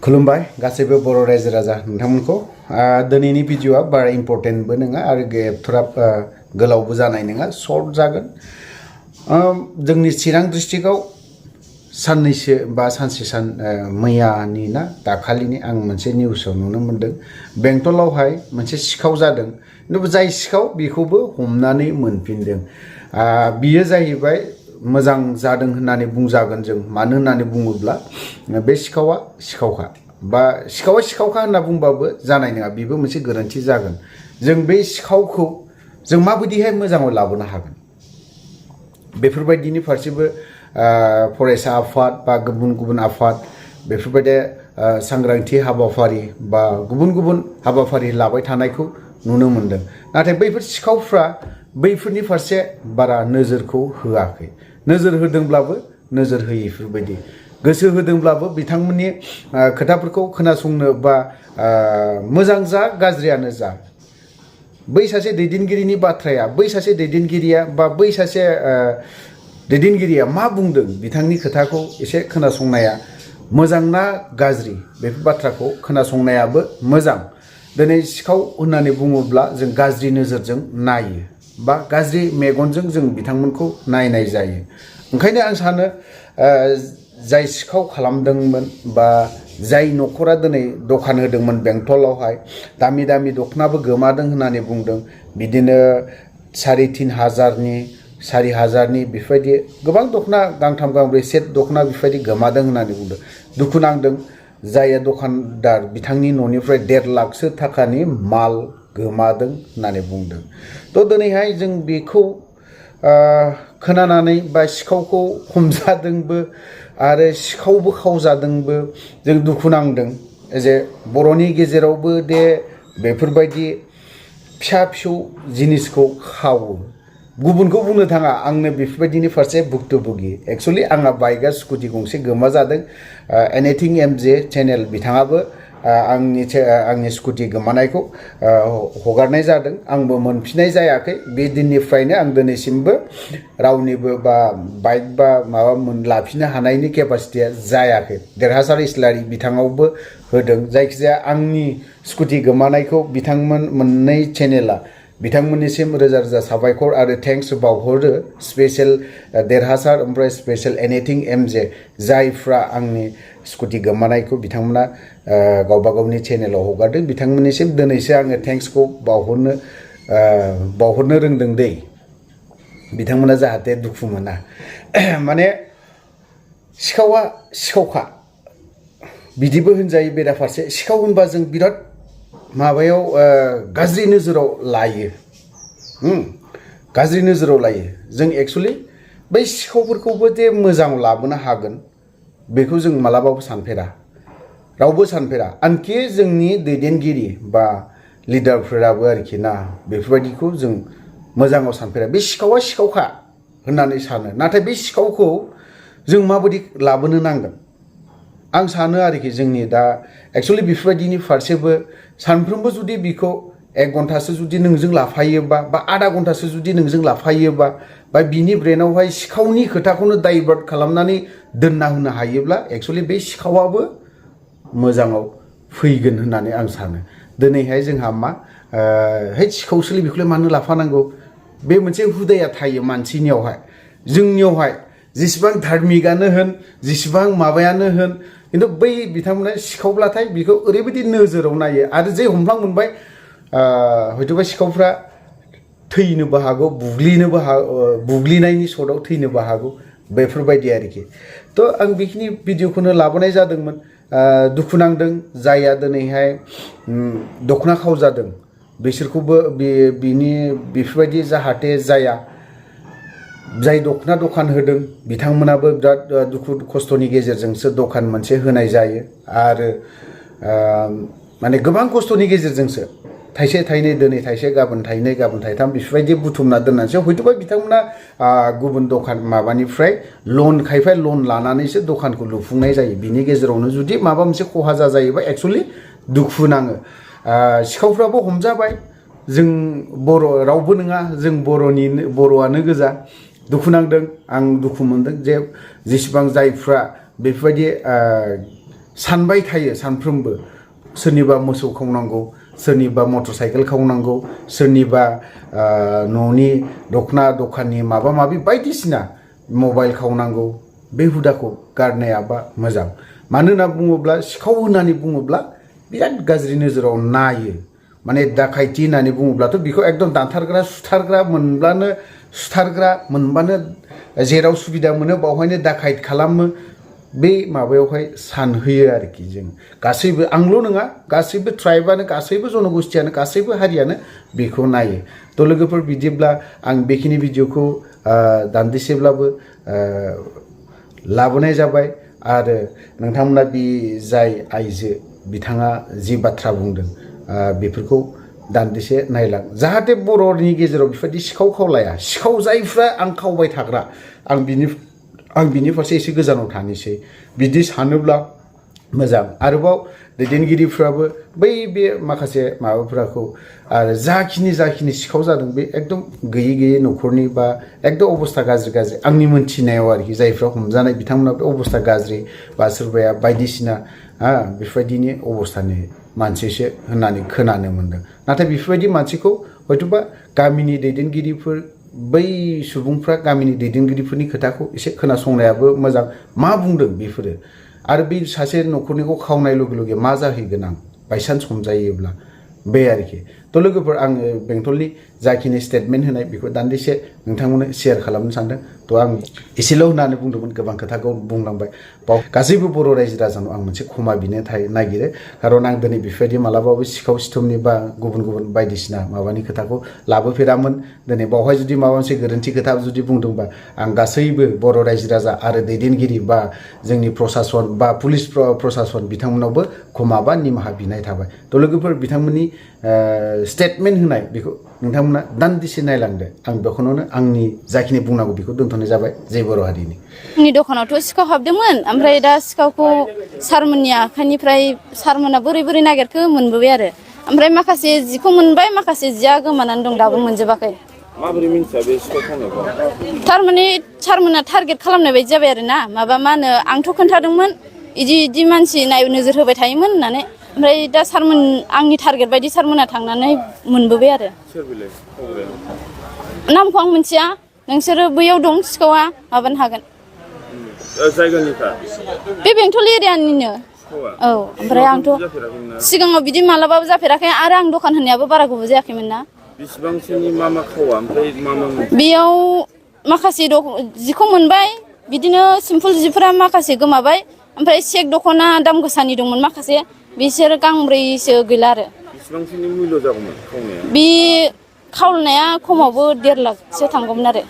खुलुमबाय गासैबो बर' रायजो राजा नोंथांमोनखौ दिनैनि भिडिअआ बारा इम्पर्टेन्टबो नङा आरो एथ'राब गोलावबो जानाय नङा सर्ट जागोन जोंनि चिरां डिस्ट्रिक्टआव साननैसो बा सानसे मैयानि ना दाखालिनि आं मोनसे निउसाव नुनो मोनदों बेंटलावहाय मोनसे सिखाव जादों खिन्थु जाय सिखाव बेखौबो हमनानै मोनफिनदों बियो जाहैबाय मोजां जादों होननानै बुंजागोन जों मानो होननानै बुङोब्ला बे सिखावा सिखावखा बा सिखावा सिखावखा होनना बुंबाबो जानाय नङा बेबो मोनसे गोरोन्थि जागोन जों बे सिखावखौ जों माबायदिहाय मोजाङाव लाबोनो हागोन बेफोरबायदिनि फारसेबो फरायसा आफाद बा गुबुन गुबुन आफाद बेफोरबायदि सांग्रांथि हाबाफारि बा गुबुन गुबुन हाबाफारि लाबाय थानायखौ नुनो मोनदों नाथाय बैफोर सिखावफ्रा बैफोरनि फारसे बारा नोजोरखौ होआखै नोजोर होदोंब्लाबो नोजोर होयैफोरबायदि गोसो होदोंब्लाबो बिथांमोननि खोथाफोरखौ खोनासंनो बा मोजां जा गाज्रियानो जा बै सासे दैदेनगिरिनि बाथ्राया बै सासे दैदेनगिरिया बा बै सासे दैदेनगिरिया मा बुंदों बिथांनि खोथाखौ एसे खोनासंनाया मोजां ना गाज्रि बेफोर बाथ्राखौ खोनासंनायाबो मोजां दिनै सिखाव होननानै बुङोब्ला जों गाज्रि नोजोरजों नायो बा गाज्रि मेगनजों जों बिथांमोनखौ नायनाय जायो ओंखायनो आं सानो जाय सिखाव खालामदोंमोन बा जाय न'खरा दिनै दखान होदोंमोन बेंटलावहाय दामि दामि दखनाबो गोमादों होननानै बुंदों बिदिनो 4,500 बेफोरबायदि गोबां दखना गांथाम गांब्रै सेट दखना बेफोरबायदि गोमादों होननानै बुंदों दुखु नांदों जाय दखानदार बिथांनि न'निफ्राय 1.5 लाखसो थाखानि माल गोमादों होननानै बुंदों थ' दिनैहाय जों बेखौ खोनानानै बा सिखावखौ हमजादोंबो आरो सिखावबो खावजादोंबो जों दुखु नांदों जे बर'नि गेजेरावबो दे बेफोरबायदि फिसा फिसौ जिनिसखौ खावो गुबुनखौ बुंनो थाङा आंनो बेफोरबायदिनि फारसे भुक्तभोगि एक्चुअलि आंहा बाइकआ स्कुटि गंसे गोमाजादों एनिथिं एमजे चेनेल बिथाङाबो आंनि स्कुटि गोमानायखौ हगारनाय जादों आंबो मोनफिननाय जायाखै बे दिननिफ्रायनो आं दिनैसिमबो रावनिबो बा बाइक बा माबा लाफिननो हानायनि केपासिटिया जायाखै देरहासार इस्लारि बिथाङावबो होदों जायखिजाया आंनि स्कुटि गोमानायखौ बिथांमोन मोननै चेनेला बिथांमोननिसिम रोजा रोजा साबायखर आरो थेंक्स बावहरो स्पेशल देरहासार ओमफ्राय स्पेशल एनिथिं एमजे जायफ्रा आंनि स्कुटि गोमानायखौ बिथांमोना गावबा गावनि चेनेलाव हगारदों बिथांमोननिसिम दिनैसो आङो थेंक्सखौ बावहरनो रोंदों दै बिथांमोना जाहाथे दुखु मोना माने सिखावा सिखावखा बिदिबो होनजायो बेराफारसे सिखाव होनबा जों बिराद माबायाव गाज्रि नोजोराव लायो गाज्रि नोजोराव लायो जों एक्चुअलि बै सिखावफोरखौबो जे मोजाङाव लाबोनो हागोन बेखौ जों मालाबाबो सानफेरा रावबो सानफेरा आनखि जोंनि दैदेनगिरि बा लिडारफोराबो आरोखि ना बेफोरबायदिखौ जों मोजाङाव सानफेरा बे सिखावा सिखावखा होननानै सानो नाथाय बे सिखावखौ जों माबायदि लाबोनो नांगोन आं सानो आरोखि जोंनि दा एक्चुअलि बेफोरबायदिनि फारसेबो सानफ्रोमबो जुदि बिखौ 1 घन्टासो जुदि नोंजों लाफायोबा बा आधा घन्टासो जुदि नोंजों लाफायोबा बा बिनि ब्रेनावहाय सिखावनि खोथाखौनो डाइभार्ट खालामनानै दोनना होनो हायोब्ला एक्चुअलि बे सिखावाबो मोजाङाव फैगोन होननानै आं सानो दिनैहाय जोंहा मा है सिखावसोलै बेखौलाय मानो लाफानांगौ बे मोनसे हुदाया थायो मानसिनियावहाय जोंनियावहाय जेसेबां धार्मिकानो होन जेसेबां माबायानो होन खिन्थु बै बिथांमोना सिखावब्लाथाय बेखौ ओरैबायदि नोजोराव नायो आरो जे हमफ्लां मोनबाय हयथ'बा सिखावफ्रा थैनोबो हागौ बुग्लिनायनि सर्टआव थैनोबो हागौ बेफोरबायदि आरोखि थ' आं बेखिनि भिडिअखौनो लाबोनाय जादोंमोन दुखु नांदों जायहा दिनैहाय दखना खावजादों बिसोरखौबो बिनि बेफोरबायदि जाहाथे जाया जाय दखना दखान होदों बिथांमोनाबो बिराद दुखु खस्थ'नि गेजेरजोंसो दखान मोनसे होनाय जायो आरो माने गोबां खस्थ'नि गेजेरजोंसो थाइसे थाइनै दिनै थाइसे गाबोन थाइनै गाबोन थाइथाम बेफोरबायदि बुथुमना दोननानैसो हयथ'बा बिथांमोना गुबुन दखान माबानिफ्राय खायफा लन लानानैसो दखानखौ लुफुंनाय जायो बिनि गेजेरावनो जुदि माबा मोनसे खहा जायोबा एक्चुअलि दुखु नाङो सिखावफ्राबो हमजाबाय जों बर' रावबो नङा जों बर'आनो गोजा दुखु नांदों आं दुखु मोनदों जे जेसेबां जायफ्रा बेफोरबायदि सानबाय थायो सानफ्रोमबो सोरनिबा मोसौ खावनांगौ सोरनिबा मटर साइकेल खावनांगौ सोरनिबा न'नि दखना दखाननि माबा माबि बायदिसिना मबाइल खावनांगौ बे हुदाखौ गारनायाबा मोजां मानो होनना बुङोब्ला सिखाव होननानै बुङोब्ला बिराद गाज्रि नोजोराव नायो माने दाखायथि होननानै बुङोब्लाथ' बेखौ एकदम दानथारग्रा सुथारग्रा मोनबानो जेराव सुबिदा मोनो बावहायनो दाखायत खालामो बे माबायावहाय सानहोयो आरोखि जों गासैबो आंल' नङा गासैबो ट्राइबानो गासैबो जनगोष्ठियानो गासैबो हारियानो बेखौ नायो थ' लोगोफोर बिदिब्ला आं बेखिनि भिडिअखौ दान्दिसेब्लाबो लाबोनाय जाबाय आरो नोंथांमोना बे जाय आइजो बिथाङा जि बाथ्रा बुंदों बेफोरखौ दान्दिसे नायलां जाहाथे बर'नि गेजेराव बेफोरबायदि सिखाव खावलाया सिखाव जायफ्रा आं खावबाय थाग्रा आं बिनि फारसे एसे गोजानाव थानोसै बिदि सानोब्ला मोजां आरोबाव दैदेनगिरिफ्राबो बे माखासे माबाफोरखौ आरो जाखिनि सिखाव जादों बे एकदम गैयै न'खरनि बा एकदम अबस्था गाज्रि आंनि मोनथिनायाव आरोखि जायफ्रा हमजानाय बिथांमोना अबस्था गाज्रि बा सोरबाया बायदिसिना बेफोरबायदिनि अबस्थानि मानसिसो होननानै खोनानो मोनदों नाथाय बेफोरबायदि मानसिखौ हयथ'बा गामिनि दैदेनगिरिफोर बै सुबुंफ्रा गामिनि दैदेनगिरिफोरनि खोथाखौ एसे खोनासंनायाबो मोजां मा बुंदों बेफोरो आरो बे सासे न'खरनिखौ खावनाय लोगो मा जाहैगोन आं बायसान्स हमजायोब्ला बे आरोखि थ' लोगोफोर आङो बेंटलनि जाखिनि स्टेटमेन्ट होनाय बेखौ दान्दिसे नोंथांमोननो शेयार खालामनो सानदों थ' आं एसेल' होननानै बुंदोंमोन गोबां खोथाखौ बुंलांबाय बाव गासैबो बर' रायजो राजानाव आं मोनसे क्षमा बिनो नागिरो खारन आं दिनै बेफोरबायदि मालाबाबो सिखाव सिथमनि बा गुबुन बायदिसिना माबानि खोथाखौ लाबोफेरामोन दिनै बावहाय जुदि माबा मोनसे गोरोन्थि खोथा जुदि बुंदोंबा आं गासैबो बर' रायजो राजा आरो दैदेनगिरि बा जोंनि प्रसासन बा पुलिस प्रसासन बिथांमोनावबो क्षमा बा निमाहा बिनाय थाबाय थ' लोगोफोर बिथांमोननि स्टेटमेन्ट होनाय बेखौ नोंथांमोना दान्दिसे नायलांदो आं बेखौनो आंनि जाखिनि बुंनांगौ बेखौ दोनथ'नाय जाबाय जय बर' हारिनि आंनि दखानावथ' सिखाव हाबदोंमोन ओमफ्राय दा सिखावखौ सारमोननि आखाइनिफ्राय सारमोना बोरै नागिरखो मोनबोबाय आरो ओमफ्राय माखासे जिखौ मोनबाय माखासे जिया गोमानानै दं दाबो मोनजोबाखै माबोरै मिन्थिया बे सिखाव खावनायखौ थारमाने सारमोना टारगेट खालामनाय बायदि जाबाय आरो ना माबा मा होनो आंथ' खोन्थादोंमोन इदि मानसि नोजोर होबाय थायोमोन होननानै ओमफ्राय दा सारमोन आंनि टारगेट बायदि सारमोना थांनानै मोनबोबाय आरो सोर बेलाय खावग्राया नामखौ आं मिथिया नोंसोरो बैयाव दं सिखावा माबानो हागोन जायगानिखा बे बेंटल एरियानिनो औ ओमफ्राय आंथ' सिगाङाव बिदि मालाबाबो जाफेराखै आरो आं दखान होनायाबो बारा गोबाव जायाखैमोन ना बेसेबांसोनि मा खावा ओमफ्राय मा बेयाव माखासे जिखौ मोनबाय बिदिनो सिम्पोल जिफोरा माखासे गोमाबाय ओमफ्राय सेक दख'ना दाम गोसानि दंमोन माखासे बिसोर गांब्रैसो गैला आरो बेसेबांसोनि मुल्य जागौमोन खावनाया बे खावनाया खमावबो 1.5 लाखसो थांगौमोन आरो